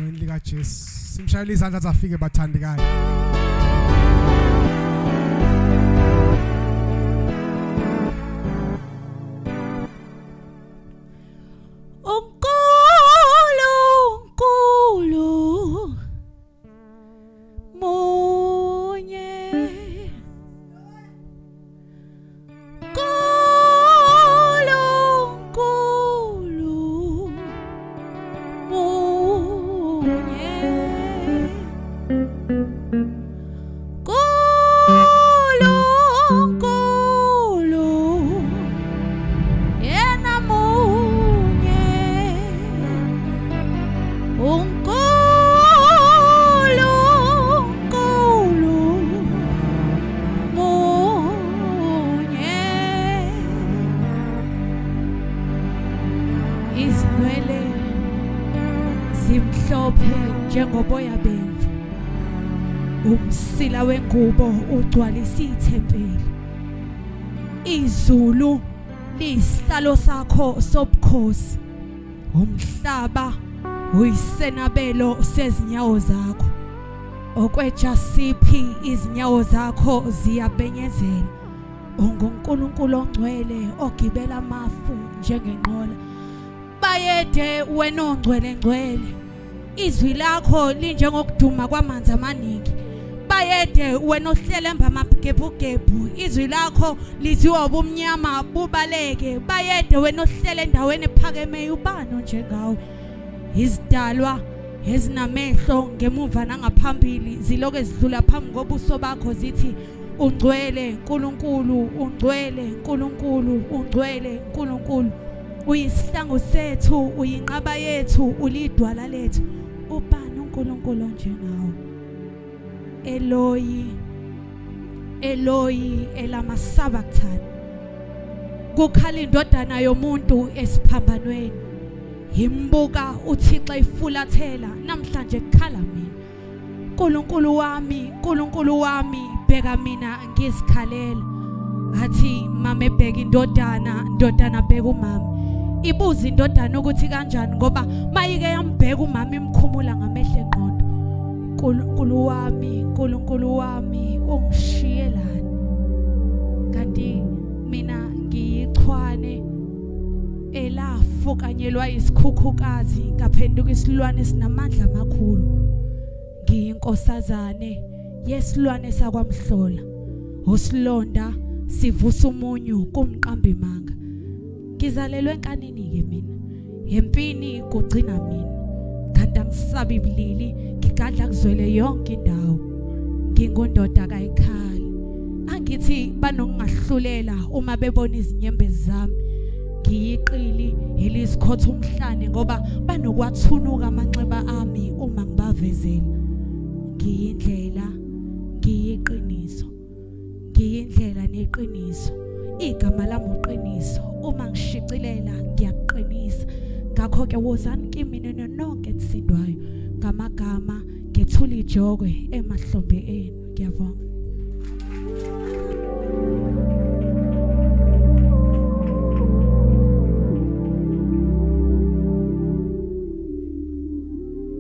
Egameni lika Jesu. Simshayele izandla zafike bathandekayo. uNkulunkulu munye Nkulunkulu munye Nkulunkulu yena munye uNkulunkulu munye. Izinwele zimhlophe njengoboya bemvu, umsila wengubo ugcwalisa ithempeli, izulu liyisihlalo sakho sobukhosi, umhlaba uyisenabelo sezinyawo zakho. Okwejasiphi izinyawo zakho ziyabenyezela, unguNkulunkulu ongcwele ogibela amafu njengenqola. Bayede wena ongcwele ngcwele, izwi lakho linjengokuduma kwamanzi amaningi. Bayede wena ohlelemba amagebhugebhu, izwi lakho lizwiwa ubumnyama bubaleke. Bayede wena ohlele endaweni ephakemeyo, ubani onjengawe? Izidalwa ezinamehlo ngemuva nangaphambili ziloke zidlula phambi kobuso bakho zithi ungcwele uNkulunkulu, ungcwele uNkulunkulu, ungcwele uNkulunkulu. Uyisihlangu sethu, uyinqaba yethu, ulidwala lethu. Ubani uNkulunkulu onjengawe? Eloyi, Eloyi elamasabathani. Kukhala indodana yomuntu esiphambanweni. Imbuka uThixo ifulathela namhlanje kukhala mina. Nkulunkulu wami, Nkulunkulu wami, bheka mina ngizikhalela. Athi mama ebheka indodana, ndodana bheka umama. Ibuza indodana ukuthi kanjani ngoba mayike yambheka umama imkhumula ngamehlo engqondo. Nkulunkulu wami, Nkulunkulu wami, ungishiyelani? Kanti mina ngiyichwane elafukanyelwa isikhukhukazi ngaphenduka isilwane esinamandla amakhulu. Ngiyinkosazane yesilwane sakwamhlola, usilonda sivusa umunyu kumqambi manga. Ngizalelwe enkanini-ke mina, empini kugcina mina, kanti angisabi bulili, ngigadla kuzwele yonke indawo. Ngingundoda kayikhali, angithi banokungahlulela uma bebona izinyembezi zami. Ngiyiqili elizikhotha umhlane ngoba banokwathuluka amanxeba ami uma ngibavezela. Ngiyindlela, ngiyiqiniso, ngiyindlela neqiniso. Igama lami uqiniso, uma ngishicilela ngiyakuqinisa. Ngakho-ke wozani kimi nina nonke enisindwayo ngamagama, ngethula ijokwe emahlombe enu. Ngiyabonga.